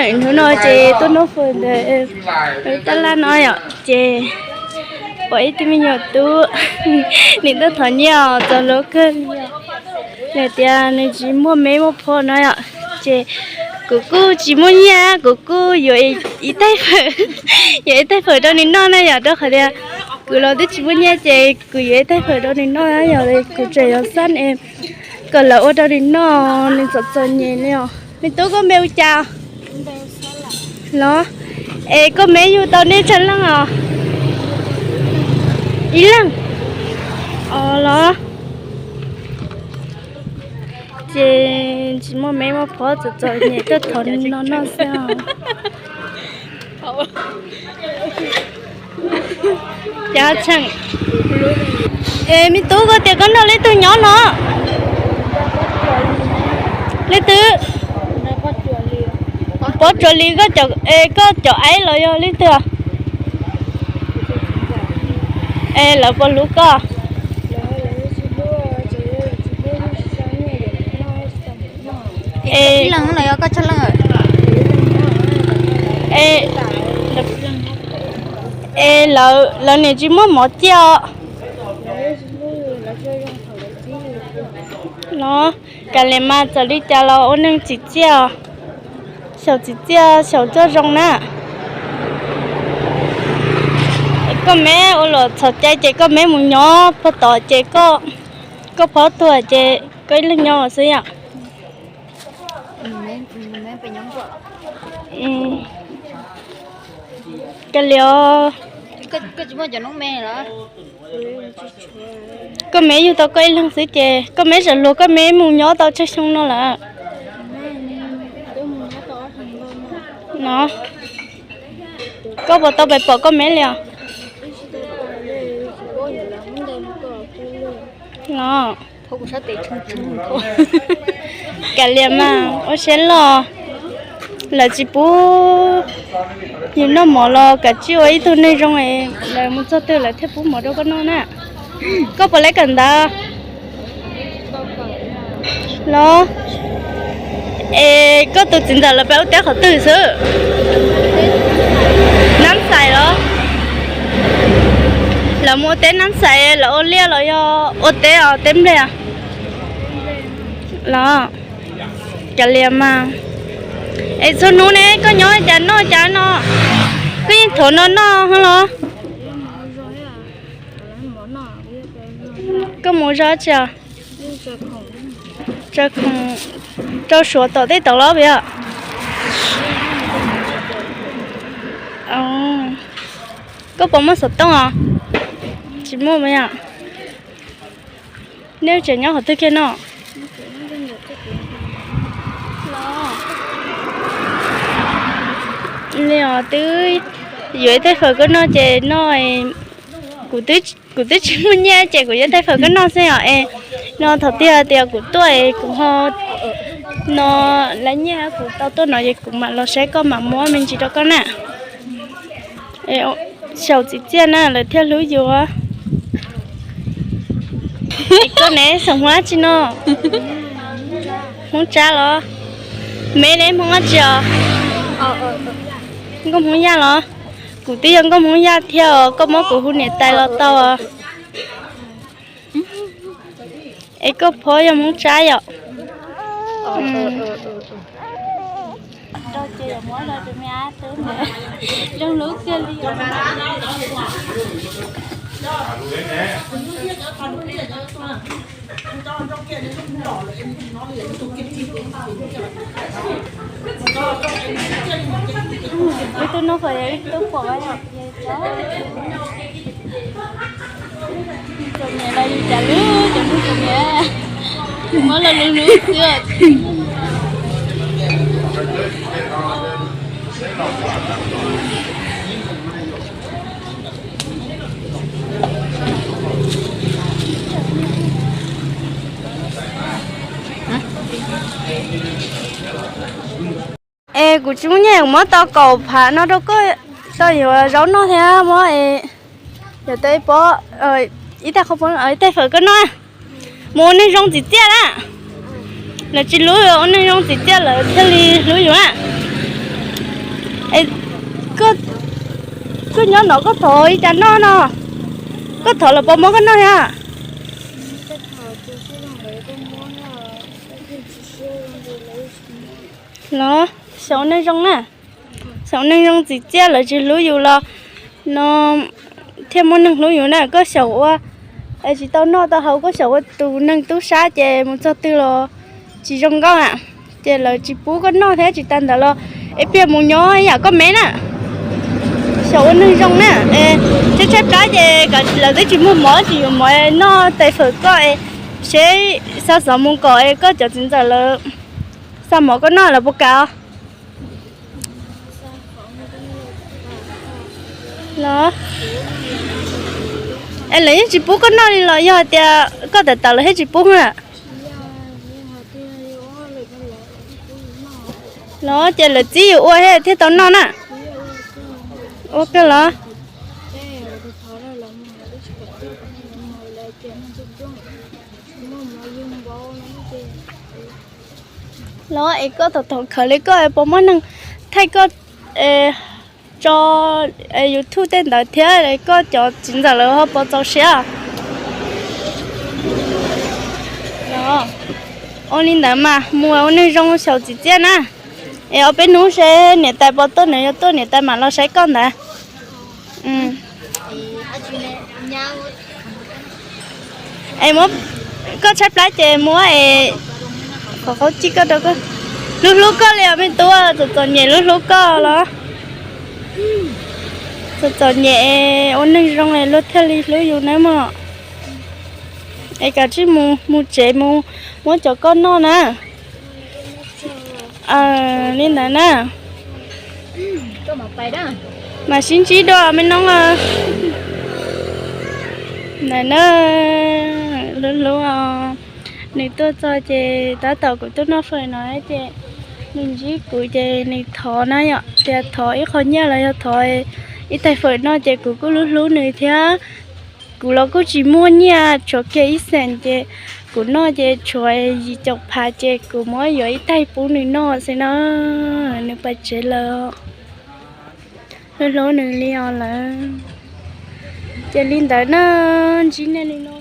Hnub no ces tuaj noj fawm ntawm tab laj no yom, ces pom ib tug me nyuam tub, nws tuaj thov nyiaj os, txaus hlub kawg li. Nws tias nws tsis muaj me muaj phom no yom, ces kuv kuj tsis muaj nyiaj, kuv kuj yuav ib tais fawm, yuav ib tais fawm rau nws noj na yom, rau qhov tias kuv los twb tsis muaj nyiaj ces kuv yuav ib tais fawm rau nws noj na yom, kuv tseem yuav xab es kom lawv ua rau nws noj, nws txom txom nyem li os. Me tub, koj npe hu cas los? Es koj me yug tau nej tsawg leej os? Ib leeg os los? Ces tsis muaj me muaj phom, txom txom nyem, tuaj thov nws noj noj xwb os. Cov tseem, es me tub, koj tias koj nrog leej twg nyob no? Leej twg? Pov Tsuas Lis, koj cov aib los yog leej twg? Es lawv puas hlub koj? Es lawv niam tsis muaj mov ciaj os. No, kav liam mas, txawm li cas los ua neeg tsim txiaj, xyaum tsim txiaj xyaum txoj zoo na. Koj me ua luam txhaum cai ces koj me mus nyob pog tod ces koj phob tuag ces koj ib leeg nyob xwb yom. Kav liam os. Koj me yug tau koj ib leeg xwb ces koj me zam luag koj me mus nyob tau tsawg xyoo no lawm? No, koj puas tau pais pom koj me li os? No, kav liam mas ua siab loj, lawv tsis pub yus noj mov los kav tsij ua ib tug neeg zoo, lawv mus txog twg lawv thiaj pub mov rau koj noj na. Koj puas laib kawm ntawv los? Es koj tus txiv ntxawm lawv pab ua teb qhov twg xwb? Nab Xais los? Lawv mus ua teb Nab Xais, lawv ua liaj los yog ua teb os, teb nplej? Los, kav liam mas. Es txhua hnub ne koj nyob cas noj cas no, koj yeej thov no noj los? Koj mus zov tsi os? Rau khoom, rau suav tom tej tod los puas yog? Koj puas muaj xov tooj os? Tsis muaj puas yog? Nej tseem nyob qhov twg kiag no? Li os, twb yuav ib tais fawm koj noj ces no, kuv twb tsis muaj nyiaj ces kuv yuav tais fawm koj noj xwb os. Es no thaum twg tias kuv tuaj es kuv ho no lawv nyiaj kuv tau tuaj no ces kuv mam los saib koj mam muab me ntsis rau koj na. Xyaum txiv txiaj na lawv thiaj hlub yus. Es koj ne xeem Hmoob dab tsi no? Hmoob Tsab los? Me ne Hmoob dab tsi os? Nkauj Hmoob Yaj los? Kuv twb yog Nkauj Hmoob Yaj thiab os, koj muab kuv hu niam tais los tau os. Es koj phob yog Hmoob Tsab yom? Ib tug noj fawm, ib tug pom. Txom nyem los yus cas lub cov hnub txom nyem, muab los lus hnub xwb. Es kuv tsis muaj nyiaj, kuv muab tau kaum phav no rau koj, tau yuav zaub noj thiab muab es yuav tau ib pob, ib tais qhov, ib tais fawm koj noj. Mus ua neeg zoo txiv txiaj na. Lawv tsis hlub, ua neeg zoo txiv txiaj lawv thiaj li hlub yus na. Es koj, koj nyob no koj thov li cas noj no? Koj thov lawv puas muab koj noj thiab? Los xyaum neeg zoo na, xyaum neeg zoo txim txiaj, lawv tsis hlub yus los no thiaj muaj neeg hlub yus na. Koj xyaum ua tsis tau noj tau haus, koj xyaum ua tus neeg tub sab ces mus txog twg los tsis zoo nkauj na, ces lawv tsis pub koj noj thiab. Tsis tas ntawd los es pliag mus nyob ib yam koj me na. Xyaum ua neeg zoo na, tshaib tshaib plab ces lawv twb tsis muag mov tsis yuav mov noj tais fawm koj, seb xa xov mus kom koj cov txiv ntxawm lawv xa mov koj noj, lawv puas kam? Los, es lawv yeej tsis pub koj noj li los yog hais tias koj tawm tawm lawv thiaj tsis pub na? Los ces lawv txib yus ua thiaj tau noj na. Ua kawg los? Los es koj thaum thaum khawv li koj puas muaj neeg thaij koj tso YouTube tej ntawd thiab, koj cov txiv ntxawm lawv ho puas txaus siab? Ua li ntawd mas mus ua neeg zoo xyaum txim txiaj na. Es ob peb hnub seb niam tais puas tuaj, nws yog tuaj niam tais mam los saib koj ntawd. Es koj tshaib plab ces muab qhov qaub cij koj rau koj. Hlub hlub koj li os me tub, txom txom nyem hlub hlub koj los? Txom txom nyem ua neeg zoo luag thiaj li hlub yus nawb mog. Es kav tsij mus, mus tsev mus muab cov koj noj na. Li ntawd na. Mam sib ntsib dua me noob. Ntawd na, hlub hlub. Nws tuaj txog ces tab tom kuv tuaj noj fawm no ces nws ntsib kuv ces nws thov na yom, tias thov ib qho nyiaj los yog thov ib tais fawm noj ces kuv kuj hlub hlub nws thiab. Kuv los kuj tsis muaj nyiaj, tshuav kiag ib xees ces kuv noj ces tshuav yim caum phav ces kuv muab yuav ib tais pub nws noj xwb na. Nws pais tsev lawm. Hlub hlub nws li os lawm. Ces li ntawd na, ntsib nej li no.